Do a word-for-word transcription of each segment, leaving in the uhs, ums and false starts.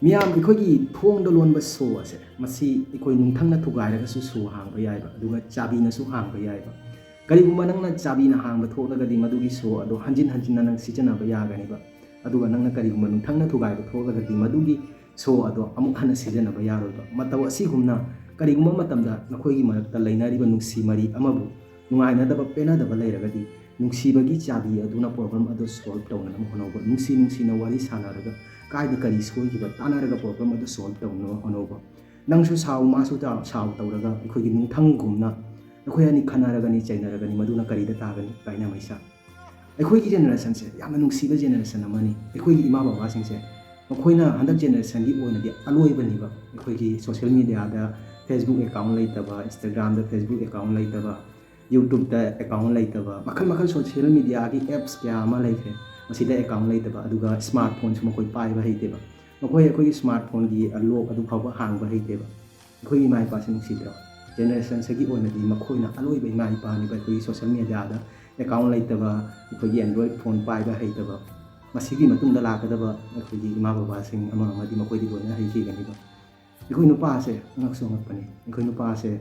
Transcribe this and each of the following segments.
ꯃꯤꯌꯥꯝ, ꯑꯩꯈꯣꯏꯒꯤ ꯊꯣꯡꯗ ꯂꯣꯟꯕ ꯁꯣ ꯑꯁꯦ, ꯃꯁꯤ ꯑꯩꯈꯣꯏ ꯅꯨꯡꯊꯪꯅ ꯊꯨꯒꯥꯏꯔꯒꯁꯨ ꯁꯣ ꯍꯥꯡꯕ ꯌꯥꯏꯕ, ꯑꯗꯨꯒ ꯆꯥꯕꯤꯅꯁꯨ ꯍꯥꯡꯕ ꯌꯥꯏꯕ꯫ ꯀꯔꯤꯒꯨꯝꯕ ꯅꯪꯅ ꯆꯥꯕꯤꯅ ꯍꯥꯡꯕ ꯊꯣꯛꯂꯒꯗꯤ, ꯃꯗꯨꯒꯤ ꯁꯣ ꯑꯗꯣ ꯍꯟꯖꯤꯟ ꯍꯟꯖꯤꯟꯅ ꯅꯪ ꯁꯤꯖꯤꯟꯅꯕ ꯌꯥꯒꯅꯤꯕ꯫ ꯑꯗꯨꯒ ꯅꯪꯅ ꯀꯔꯤꯒꯨꯝꯕ ꯅꯨꯡꯊꯪꯅ ꯊꯨꯒꯥꯏꯕ ꯊꯣꯛꯂꯒꯗꯤ, ꯃꯗꯨꯒꯤ ꯁꯣ ꯑꯗꯣ ꯑꯃꯨꯛ ꯍꯟꯅ ꯁꯤꯖꯤꯟꯅꯕ ꯌꯥꯔꯣꯏꯕ꯫ ꯃꯇꯧ ꯑꯁꯤꯒꯨꯝꯅ ꯀꯔꯤꯒꯨꯝꯕ ꯃꯇꯝꯗ ꯅꯈꯣꯏꯒꯤ ꯃꯔꯛꯇ ꯂꯩꯅꯔꯤꯕ ꯅꯨꯡꯁꯤ ꯃꯔꯤ ꯑꯃꯕꯨ ꯅꯨꯡꯉꯥꯏꯅꯗꯕ, ꯄꯦꯟꯅꯗꯕ ꯂꯩꯔꯒꯗꯤ, ꯅꯨꯡꯁꯤꯕꯒꯤ ꯆꯥꯕꯤ ꯑꯗꯨꯅ problem ꯑꯗꯨ solve ꯇꯧꯅꯅꯕ ꯍꯣꯠꯅꯧꯕ꯫ ꯅꯨꯡꯁꯤ ꯅꯨꯡꯁꯤꯅ ꯋꯥꯔꯤ ꯁꯥꯟꯅꯔꯒ, ꯀꯥꯏꯗ ꯀꯔꯤ ꯁꯣꯏꯈꯤꯕ ꯇꯥꯟꯅꯔꯒ problem ꯑꯗꯨ solve ꯇꯧꯅꯕ ꯍꯣꯠꯅꯧꯕ꯫ ꯅꯪꯁꯨ ꯁꯥꯎ, ꯃꯥꯁꯨ ꯇꯥ-, ꯁꯥꯎ ꯇꯧꯔꯒ ꯑꯩꯈꯣꯏꯒꯤ ꯅꯨꯡꯊꯪꯒꯨꯝꯅ ꯑꯩꯈꯣꯏ ꯑꯅꯤ ꯈꯟꯅꯔꯒꯅꯤ, ꯆꯩꯅꯔꯒꯅꯤ, ꯃꯗꯨꯅ ꯀꯔꯤꯗ ꯇꯥꯒꯅꯤ? ꯀꯥꯏꯅ ꯃꯩꯁꯥ꯫ ꯑꯩꯈꯣꯏꯒꯤ generationꯁꯦ ꯌꯥꯝꯅ ꯅꯨꯡꯁꯤꯕ generation ꯑꯃꯅꯤ꯫ ꯑꯩꯈꯣꯏꯒꯤ ꯏꯃꯥ ꯕꯕꯥꯁꯤꯡꯁꯦ, ꯃꯈꯣꯏꯅ ꯍꯟꯗꯛ generationꯒꯤ ꯑꯣꯏꯅꯗꯤ ꯑꯂꯣꯏꯕꯅꯤꯕ꯫ ꯑꯩꯈꯣꯏꯒꯤ social mediaꯗ Facebook account ꯂꯩꯇꯕ, Instagramꯗ Facebook account ꯂꯩꯇꯕ, YouTubeꯇ account ꯂꯩꯇꯕ, ꯃꯈꯜ ꯃꯈꯜ social mediaꯒꯤ apps ꯀꯌꯥ ꯑꯃ ꯂꯩꯈ꯭ꯔꯦ꯫ ꯃꯁꯤꯗ account ꯂꯩꯇꯕ, ꯑꯗꯨꯒ smartphoneꯁꯨ ꯃꯈꯣꯏ ꯄꯥꯏꯕ ꯍꯩꯇꯦꯕ꯫ ꯃꯈꯣꯏ ꯑꯩꯈꯣꯏꯒꯤ smartphoneꯒꯤ lock ꯑꯗꯨ ꯐꯥꯎꯕ ꯍꯥꯡꯕ ꯍꯩꯇꯦꯕ꯫ ꯑꯩꯈꯣꯏꯒꯤ ꯏꯃꯥ ꯏꯄꯥꯁꯦ ꯅꯨꯡꯁꯤꯗ꯭ꯔꯣ? Generationꯁꯤꯒꯤ ꯑꯣꯏꯅꯗꯤ ꯃꯈꯣꯏꯅ ꯑꯂꯣꯏꯕ ꯏꯃꯥ ꯏꯄꯥꯅꯦꯕ꯫ ꯑꯩꯈꯣꯏꯒꯤ social mediaꯗ account ꯂꯩꯇꯕ, ꯑꯩꯈꯣꯏꯒꯤ Android phone ꯄꯥꯏꯕ ꯍꯩꯇꯕ, ꯃꯁꯤꯒꯤ ꯃꯇꯨꯡꯗ ꯂꯥꯛꯀꯗꯕ ꯑꯩꯈꯣꯏꯒꯤ ꯏꯃꯥ ꯕꯕꯥꯁꯤꯡ ꯑꯃ ꯑꯃꯗꯤ ꯃꯈꯣꯏꯗꯤ ꯂꯣꯏꯅ ꯍꯩꯈꯤꯒꯅꯤꯕ꯫ ꯑꯩꯈꯣꯏ ꯅꯨꯄꯥꯁꯦ ꯑꯉꯛꯁꯨ ꯑꯉꯛꯄꯅꯤ꯫ ꯑꯩꯈꯣꯏ ꯅꯨꯄꯥꯁꯦ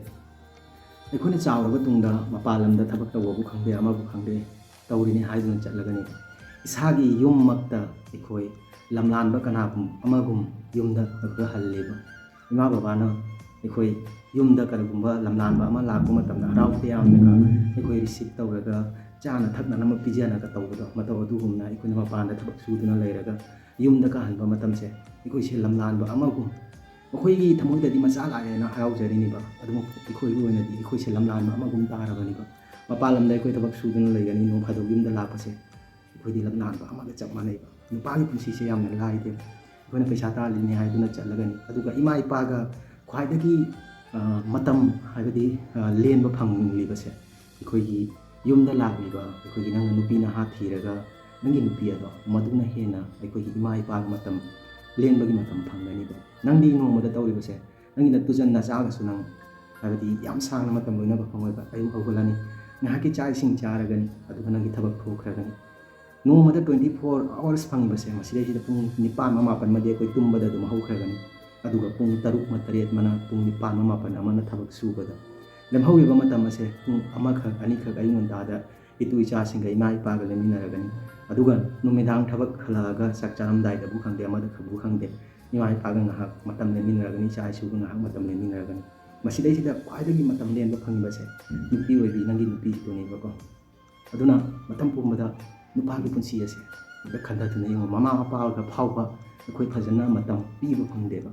ꯑꯩꯈꯣꯏꯅ ꯆꯥꯎꯔꯕ ꯇꯨꯡꯗ ꯃꯄꯥꯟ ꯂꯝꯗ ꯊꯕꯛ ꯇꯧꯕꯕꯨ ꯈꯪꯗꯦ, ꯑꯃꯕꯨ ꯈꯪꯗꯦ, ꯇꯧꯔꯤꯅꯤ ꯍꯥꯏꯗꯨꯅ ꯆꯠꯂꯒꯅꯤ꯫ ꯏꯁꯥꯒꯤ ꯌꯨꯝꯃꯛꯇ ꯑꯩꯈꯣꯏ ꯂꯝꯂꯥꯟꯕ ꯀꯅꯥꯒꯨꯝ ꯑꯃꯒꯨꯝ ꯌꯨꯝꯗ ꯑꯗꯨꯗ ꯍꯜꯂꯦꯕ꯫ ꯏꯃꯥ ꯕꯕꯥꯅ ꯑꯩꯈꯣꯏ ꯌꯨꯝꯗ ꯀꯔꯤꯒꯨꯝꯕ ꯂꯝꯂꯥꯟꯕ ꯑꯃ ꯂꯥꯛꯄ ꯃꯇꯝꯗ ꯍꯔꯥꯎ ꯇꯌꯥꯝꯅꯒ ꯑꯩꯈꯣꯏ receive ꯇꯧꯔꯒ ꯆꯥꯅ ꯊꯛꯅꯅꯕ ꯄꯤꯖꯅꯒ ꯇꯧꯕꯗꯣ, ꯃꯇꯧ ꯑꯗꯨꯒꯨꯝꯅ ꯑꯩꯈꯣꯏꯅ ꯃꯄꯥꯟꯗ ꯊꯕꯛ ꯁꯨꯗꯨꯅ ꯂꯩꯔꯒ ꯌꯨꯝꯗ ꯀꯥꯍꯟꯕ ꯃꯇꯝꯁꯦ, ꯑꯩꯈꯣꯏꯁꯦ ꯂꯝꯂꯥꯟꯕ ꯑꯃꯒꯨꯝ, ꯃꯈꯣꯏꯒꯤ ꯊꯃꯣꯏꯗꯗꯤ ꯃꯆꯥ ꯂꯥꯛꯑꯦꯅ ꯍꯔꯥꯎꯖꯔꯤꯅꯦꯕ꯫ ꯑꯗꯨꯃꯛ ꯑꯩꯈꯣꯏꯒꯤ ꯑꯣꯏꯅꯗꯤ ꯑꯩꯈꯣꯏꯁꯦ ꯂꯝꯂꯥꯟꯕ ꯑꯃꯒꯨꯝ ꯇꯥꯔꯕꯅꯤꯕ꯫ ꯃꯄꯥꯟ ꯂꯝꯗ ꯑꯩꯈꯣꯏ ꯊꯕꯛ ꯁꯨꯗꯨꯅ ꯂꯩꯒꯅꯤ, ꯅꯣꯡ ꯐꯥꯗꯣꯛ ꯌꯨꯝꯗ ꯂꯥꯛꯄꯁꯦ ꯑꯩꯈꯣꯏꯗꯤ ꯂꯝꯂꯥꯟꯕ ꯑꯃꯒ ꯆꯞ ꯃꯥꯟꯅꯩꯕ꯫ ꯅꯨꯄꯥꯒꯤ ꯄꯨꯟꯁꯤꯁꯦ ꯌꯥꯝꯅ ꯂꯥꯏꯗꯦꯕ꯫ ꯑꯩꯈꯣꯏꯅ ꯄꯩꯁꯥ ꯇꯥꯜꯂꯤꯅꯦ ꯍꯥꯏꯗꯨꯅ ꯆꯠꯂꯒꯅꯤ, ꯑꯗꯨꯒ ꯏꯃꯥ ꯏꯄꯥꯒ ꯈ꯭ꯋꯥꯏꯗꯒꯤ, ꯑ, ꯃꯇꯝ, ꯍꯥꯏꯕꯗꯤ, ꯑ, ꯂꯦꯟꯕ ꯐꯪꯂꯤꯕꯁꯦ ꯑꯩꯈꯣꯏꯒꯤ ꯌꯨꯝꯗ ꯂꯥꯛꯂꯤꯕ, ꯑꯩꯈꯣꯏꯒꯤ ꯅꯪꯅ ꯅꯨꯄꯤ ꯅꯍꯥ ꯊꯤꯔꯒ ꯅꯪꯒꯤ ꯅꯨꯄꯤ ꯑꯗꯣ, ꯃꯗꯨꯅ ꯍꯦꯟꯅ ꯑꯩꯈꯣꯏꯒꯤ ꯏꯃꯥ ꯏꯄꯥꯒ ꯃꯇꯝ ꯂꯦꯟꯕꯒꯤ ꯃꯇꯝ ꯐꯪꯒꯅꯤꯕ꯫ ꯅꯪꯗꯤ ꯅꯣꯡꯃꯗ ꯇꯧꯔꯤꯕꯁꯦ, ꯅꯪꯒꯤ ꯅꯇꯨ ꯆꯟ ꯅꯆꯥꯒꯁꯨ ꯅꯪ, ꯍꯥꯏꯕꯗꯤ ꯌꯥꯝ ꯁꯥꯡꯅ ꯃꯇꯝ ꯂꯣꯏꯅꯕ ꯐꯪꯉꯣꯏꯕ꯫ ꯑꯌꯨꯛ ꯍꯧꯒꯠꯂꯅꯤ, ꯉꯥꯏꯍꯥꯛꯀꯤ ꯆꯥꯛ ꯏꯁꯤꯡ ꯆꯥꯔꯒꯅꯤ, ꯑꯗꯨꯒ ꯅꯪꯒꯤ ꯊꯕꯛ ꯊꯣꯛꯈ꯭ꯔꯒꯅꯤ꯫ ꯅꯣꯡꯃꯗ twenty four hours ꯐꯪꯉꯤꯕꯁꯦ, ꯃꯁꯤꯗꯩꯁꯤꯗ ꯄꯨꯡ ꯅꯤꯄꯥꯟ ꯑꯃ ꯃꯥꯄꯟ ꯑꯃꯗꯤ ꯑꯩꯈꯣꯏ ꯇꯨꯝꯕꯗ ꯑꯗꯨꯝ ꯍꯧꯈ꯭ꯔꯒꯅꯤ꯫ ꯑꯗꯨꯒ ꯄꯨꯡ ꯇꯔꯨꯛ ꯑꯃ ꯇꯔꯦꯠ ꯑꯃꯅ, ꯄꯨꯡ ꯅꯤꯄꯥꯟ ꯑꯃ ꯃꯥꯄꯟ ꯑꯃꯅ ꯊꯕꯛ ꯁꯨꯕꯗ꯫ ꯂꯦꯝꯍꯧꯔꯤꯕ ꯃꯇꯝ ꯑꯁꯦ ꯄꯨꯡ ꯑꯃꯈꯛ, ꯑꯅꯤꯈꯛ ꯑꯌꯨꯛ ꯉꯟꯇꯥꯗ ꯏꯇꯨ ꯏꯆꯥꯁꯤꯡꯒ, ꯏꯃꯥ ꯏꯄꯥꯒ ꯂꯩꯃꯤꯟꯅꯔꯒꯅꯤ꯫ ꯑꯗꯨꯒ ꯅꯨꯃꯤꯗꯥꯡ ꯊꯕꯛ ꯍꯜꯂꯛꯑꯒ ꯆꯥꯛ ꯆꯥꯔꯝꯗꯥꯏꯗꯕꯨ ꯈꯪꯗꯦ, ꯑꯃꯗ ꯈꯪꯕꯨ ꯈꯪꯗꯦ, ꯏꯃꯥ ꯏꯄꯥꯒ ꯉꯥꯏꯍꯥꯛ ꯃꯇꯝ ꯂꯦꯟꯃꯤꯟꯅꯔꯒꯅꯤ, ꯏꯆꯥ ꯏꯁꯨꯒ ꯉꯥꯏꯍꯥꯛ ꯃꯇꯝ ꯂꯦꯟꯃꯤꯟꯅꯔꯒꯅꯤ꯫ ꯃꯁꯤꯗꯩꯁꯤꯗ ꯈ꯭ꯋꯥꯏꯗꯒꯤ ꯃꯇꯝ ꯂꯦꯟꯕ ꯐꯪꯉꯤꯕꯁꯦ ꯅꯨꯄꯤ ꯑꯣꯏꯕꯤ, ꯅꯪꯒꯤ ꯅꯨꯄꯤꯗꯨꯅꯦꯕꯀꯣ꯫ ꯑꯗꯨꯅ ꯃꯇꯝ ꯄꯨꯝꯕꯗ ꯅꯨꯄꯥꯒꯤ ꯄꯨꯟꯁꯤ ꯑꯁꯦ ꯑꯝꯇ ꯈꯟꯊꯗꯨꯅ ꯌꯦꯡꯉꯨ꯫ ꯃꯃꯥ ꯃꯄꯥꯒ ꯐꯥꯎꯕ ꯑꯩꯈꯣꯏ ꯐꯖꯅ ꯃꯇꯝ ꯄꯤꯕ ꯐꯪꯗꯦꯕ꯫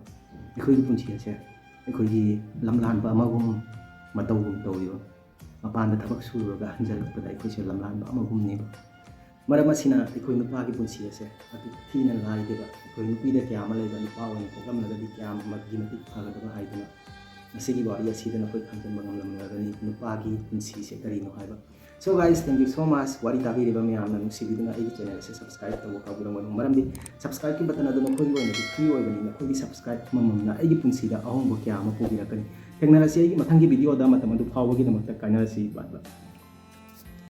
ꯑꯩꯈꯣꯏꯒꯤ ꯄꯨꯟꯁꯤ ꯑꯁꯦ ꯑꯩꯈꯣꯏꯒꯤ ꯂꯝꯂꯥꯟꯕ ꯑꯃꯒꯨꯝ ꯃꯇꯧꯒꯨꯝ ꯇꯧꯋꯦꯕ꯫ ꯃꯄꯥꯟꯗ ꯊꯕꯛ ꯁꯨꯔꯨꯔꯒ ꯍꯟꯖꯜꯂꯛꯄꯗ ꯑꯩꯈꯣꯏꯁꯦ ꯂꯝꯂꯥꯟꯕ ꯑꯃꯒꯨꯝꯅꯦꯕ꯫ ꯃꯔꯝ ꯑꯁꯤꯅ ꯑꯩꯈꯣꯏ ꯅꯨꯄꯥꯒꯤ ꯄꯨꯟꯁꯤ ꯑꯁꯦ ꯑꯗꯨꯛ ꯊꯤꯅ ꯂꯥꯏꯗꯦꯕ꯫ ꯑꯩꯈꯣꯏ ꯅꯨꯄꯤꯗ ꯀꯌꯥ ꯑꯃ ꯂꯩꯕ, ꯅꯨꯄꯥ ꯑꯣꯏꯅ ꯄꯣꯛꯂꯝꯂꯒꯗꯤ ꯀꯌꯥꯝ ꯃꯇꯤꯛ ꯃꯇꯤꯛ ꯐꯒꯗꯕ ꯍꯥꯏꯗꯅ ꯉꯁꯤꯒꯤ ꯋꯥꯔꯤ ꯑꯁꯤꯗ ꯅꯈꯣꯏ ꯈꯪꯖꯤꯟꯕ ꯉꯝꯂꯝꯂꯒꯅꯤ ꯅꯨꯄꯥꯒꯤ ꯄꯨꯟꯁꯤꯁꯦ ꯀꯔꯤꯅꯣ ꯍꯥꯏꯕ꯫ So guys, thank you so much꯫ ꯋꯥꯔꯤ ꯇꯥꯕꯤꯔꯤꯕ ꯃꯌꯥꯝꯅ ꯅꯨꯡꯁꯤꯕꯤꯗꯨꯅ ꯑꯩꯒꯤ channel ꯑꯁꯦ subscribe ꯇꯧꯕ ꯀꯥꯎꯕꯤꯔꯝꯒꯅꯨ, ꯃꯔꯝꯗꯤ subscribe ꯀꯤ button ꯑꯗꯨ ꯅꯈꯣꯏꯒꯤ ꯑꯣꯏꯅꯗꯤ free ꯑꯣꯏꯕꯅꯤ꯫ ꯅꯈꯣꯏꯒꯤ subscribe ꯑꯃꯃꯝꯅ ꯑꯩꯒꯤ ꯄꯨꯟꯁꯤꯗ ꯑꯍꯣꯡꯕ ꯀꯌꯥ ꯑꯃ ꯄꯨꯕꯤꯔꯛꯀꯅꯤ꯫ ꯊꯦꯡꯅꯔꯁꯤ ꯑꯩꯒꯤ ꯃꯊꯪꯒꯤ video ꯗ꯫ ꯃꯇꯝ ꯑꯗꯨ ꯐꯥꯎꯕꯒꯤꯗꯃꯛꯇ ꯀꯥꯏꯅꯔꯁꯤ꯫ Bye bye꯫